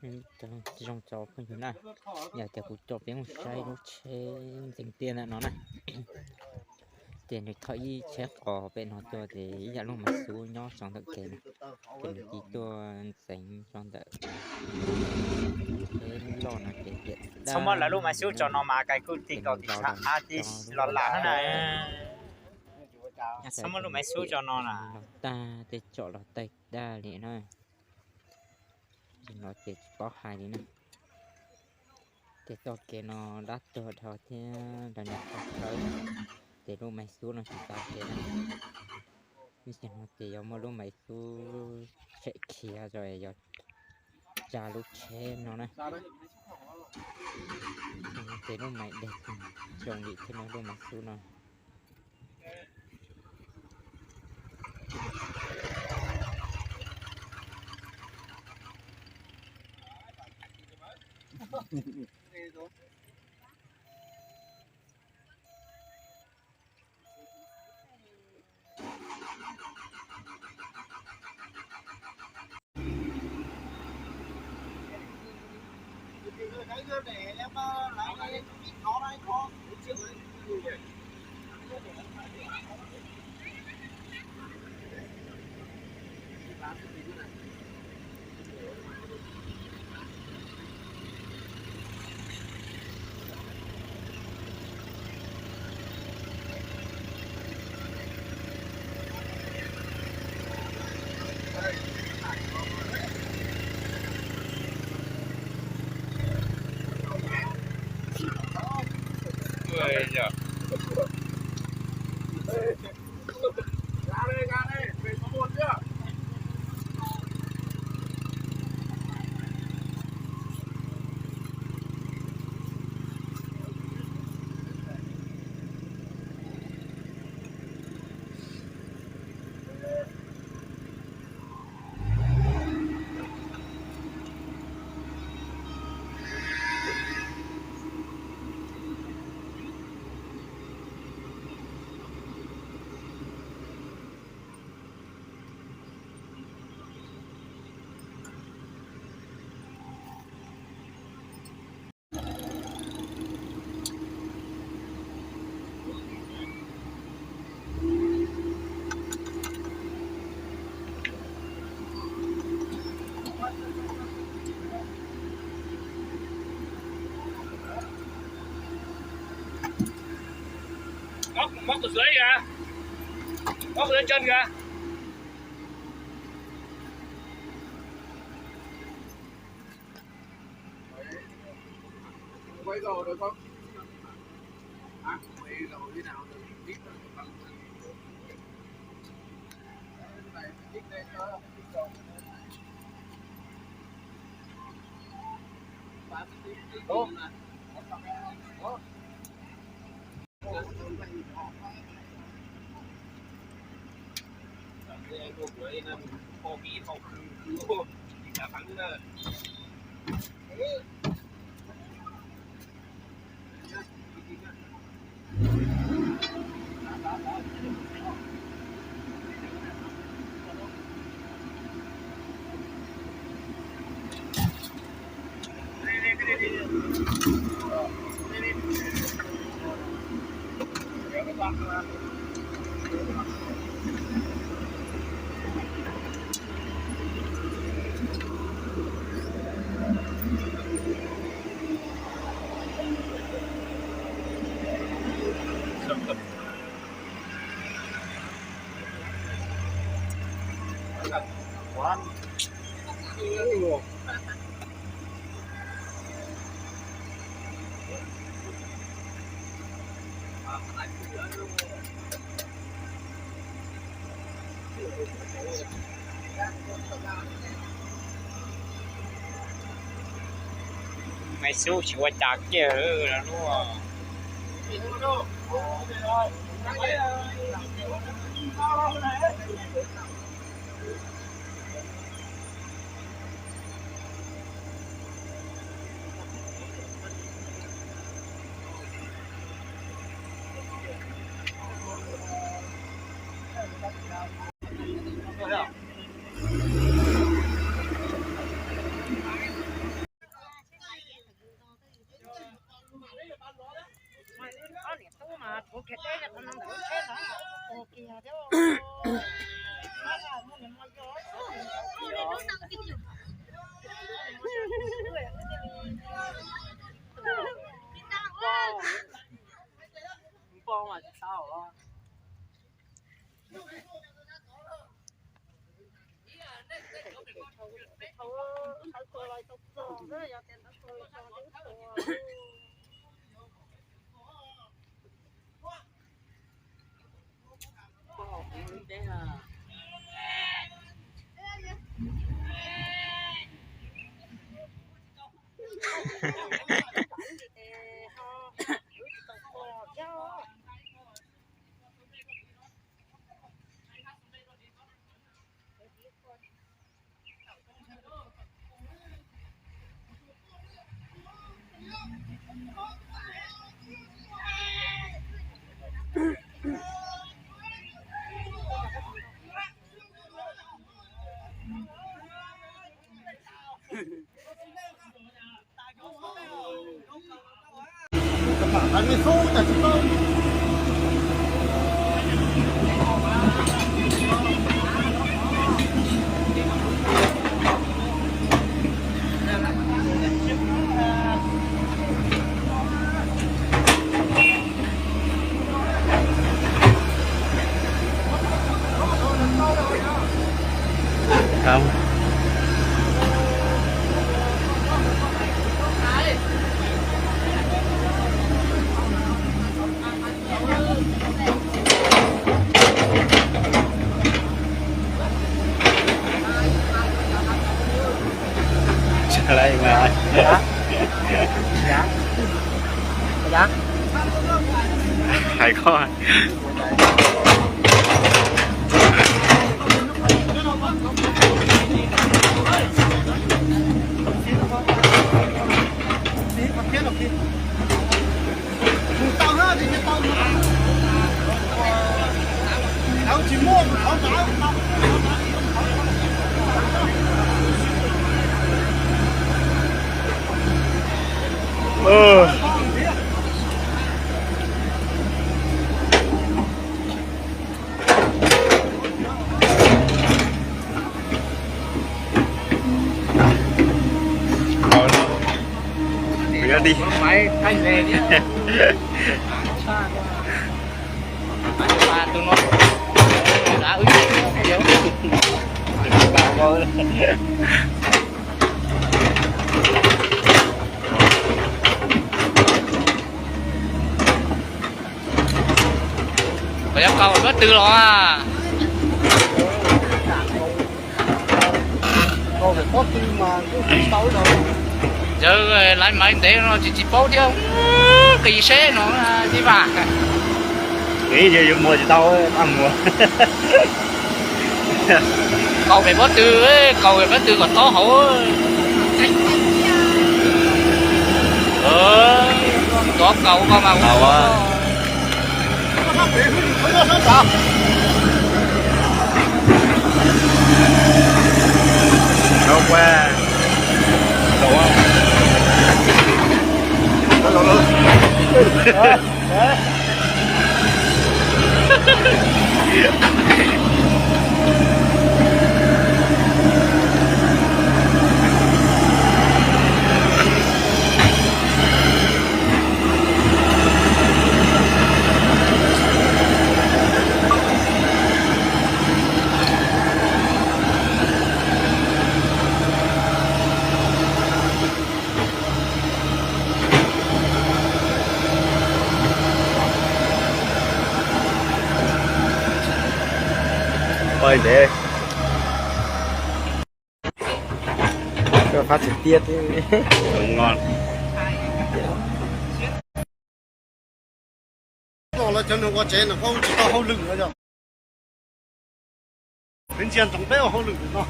Zoo tso phooj ywg na, yog tias kuv coj peb mus saib lub tsheb ntxeev tiaj ntawm no na, ces nws thauj ib tsheb qos pem no tuaj ces ib yam lub Maiv Xub nyob tso ntawm kev no, ces nws tig tuaj ntxeev tso ntawm tsheb loj no ces tiam txhob muab lawv lub Maiv Xub tso no mas kais kuj tig kaus tig sab av tig los lam na. Txhob muab lub Maiv Xub tso no na. Los tag tej tsom los tag tag li na. Ces no ces tsis paub hais li na. Ces txoj kev no dab tuag dhau thiab nrog niag qhov khawb, ces lub Maiv Xub no tsis tau kev na. Ib tsam no ces yuav muaj lub Maiv Xub tshem khiav rau yog tsa lub tsheb no na. Ces lub Maiv Dej zoo li thiab no lub Maiv Xub no. Móc, móc cột dưới kìa. Móc cột dưới chân kìa. Quay dầu được không? Hả? Quay dầu như nào? Ủa? Maiv Xub tsis ua cas kiag lub. Hais koj. Koj yuav kaus pob tw los? Yawg laiv maiv ntev no tsis tsis paub thiab, qis seb no tsis vam. Yuav muag tsis tau, muag. Kaus pem pob tw, kaus pem pob tw kom tob hauv. Tov kaus koj mas. Pais ntev. Koj qab tsis tiab thiab. Noj los cov nws ua tsev no koj tsis tau hauj lwm no yog. Peb ntsia ntsoov peb ua hauj lwm no,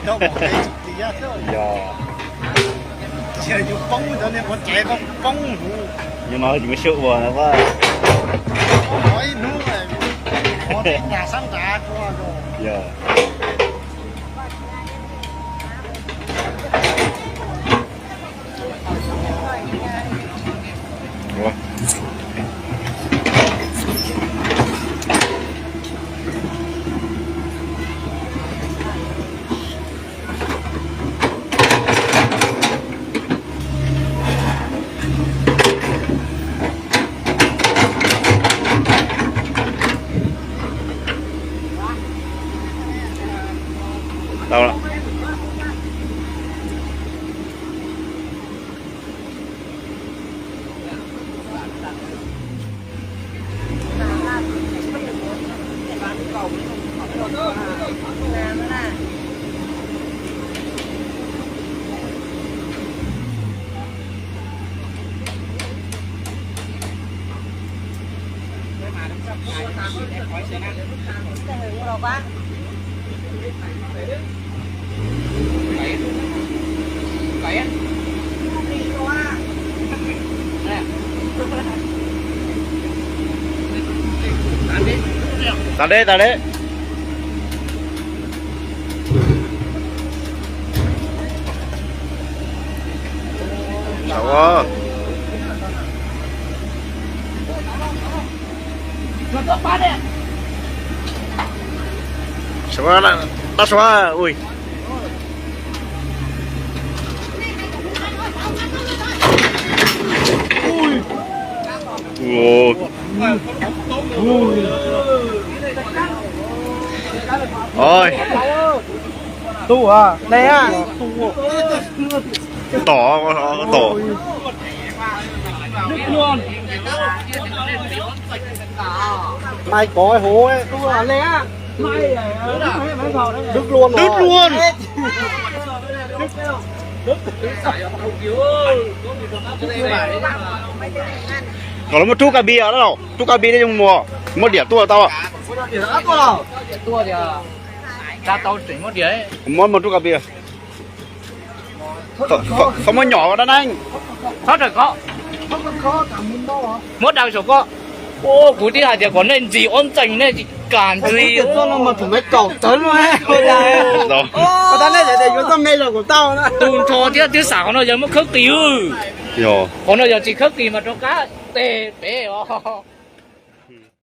cov pom kev tsis tiav xwb. Yog. Ntsia yus poob cov niag ua tsev koj poob hauv. Yus no yus xyuaj ua no. Poob ib hnub, ua teb nrad sab nrad kua. Yog. Ua. Tas deb, tas deb. Sua, dab sua, ui. Ui. Oi. Tu hả? Này á. Tỏ, tỏ. Mày có hố ấy. Tu hả? Này á. Đứt luôn rồi. Đứt luôn. Kom lawv muab rub kas bi los, rub kas bi nej zoo mus, muab diam tuaj tau. Muab, muab rub kas bi. Txhob muab nyom dab neeg. Txhob raws ko. Muab daws saum ko. Kuv twb hais tias kom nej ntxim ob ntxees nej tsis kam ntxim. Tus nrho thiab twb xam qhov no yog muab khawb qis. Qhov no yog tsis khawb qis mas rov qab tes pem os.